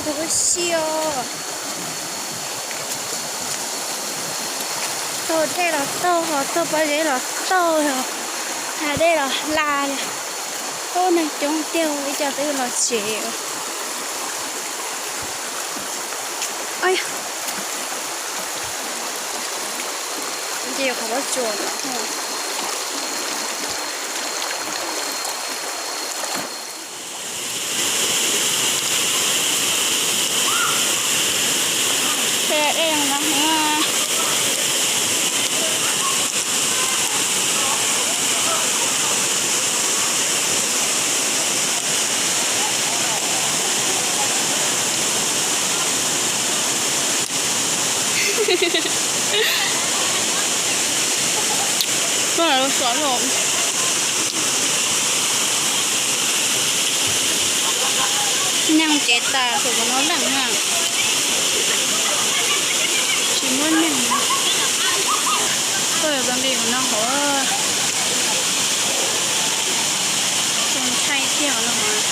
Ua si os. Taug dej los taug, ho taug pob zeb los taug, hla dej los hla. Ub, neeg coob tiag, ib co twb los tsev. Ces yuav qhov pob tsuas no. Neeg ces tas xum no leej na. Tsis muaj neeg. Koj yog zoo li no hov. Zoo ntshai tiag no hov.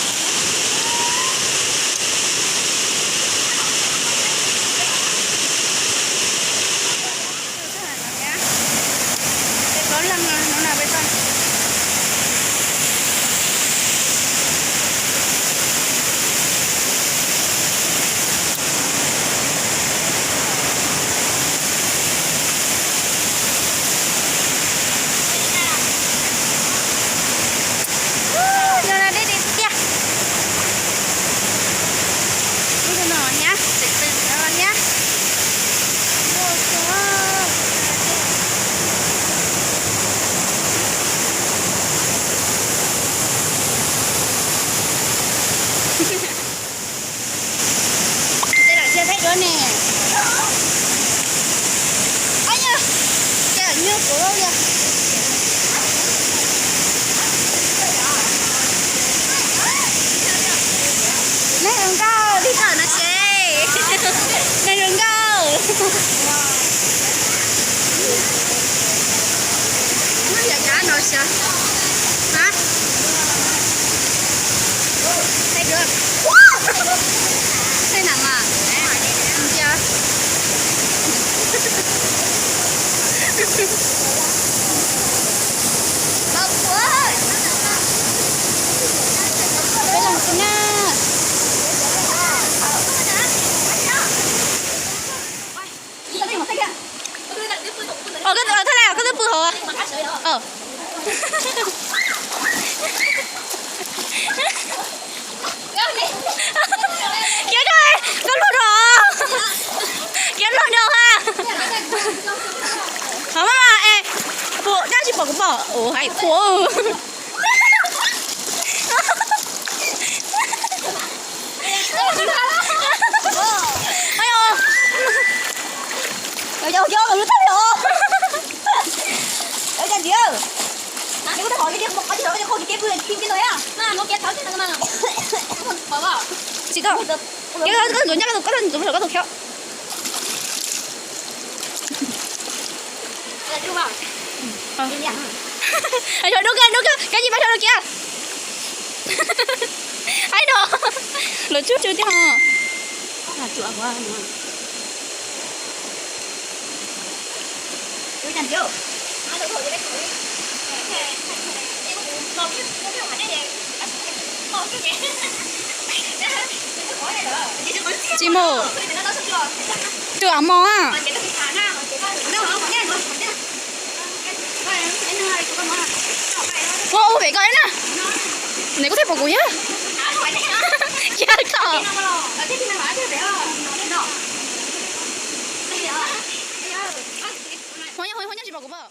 Ub, no dej deb tiag. Ub, no thiab, tseem tw no thiab. Tej zaum cia thaij duab ne. Ab yog, cia nyuaj kuv li. Neeg zoo nkauj, tig tawm no tsev. Neeg zoo nkauj. Muab yam cav no xyov. Ha? Thaij duab. Thaij nram mas. Ntsia. Peb leeg xwb na. Thaj laj, koj twb pw hauv. Kiav rau, koj luag rau. Kiav luag rau ha. Hov mas es, puas dab tsis pom kuv pom ua hais phuav. Cov cov cov lub tag los. Cov cas ntxiv. Cov kuv tau qhov cov qhov cov qhov cov qhov cov pw kim kim no ya. Tsis tau. Cov koj ntxuav nyab koj tus koj tus koj tus khiab. Ntsia, ntsia, ntsia, kab nyi pab sau kiag. Aib no, lawv tsuj tsw tiag ho. Tsis mus. Tus am mos a. Ua ua pem koj na. Nws kuj thaij pom kuv yog. Kiag koj. Ho nyob, ho nyob tsis pom kuv pom.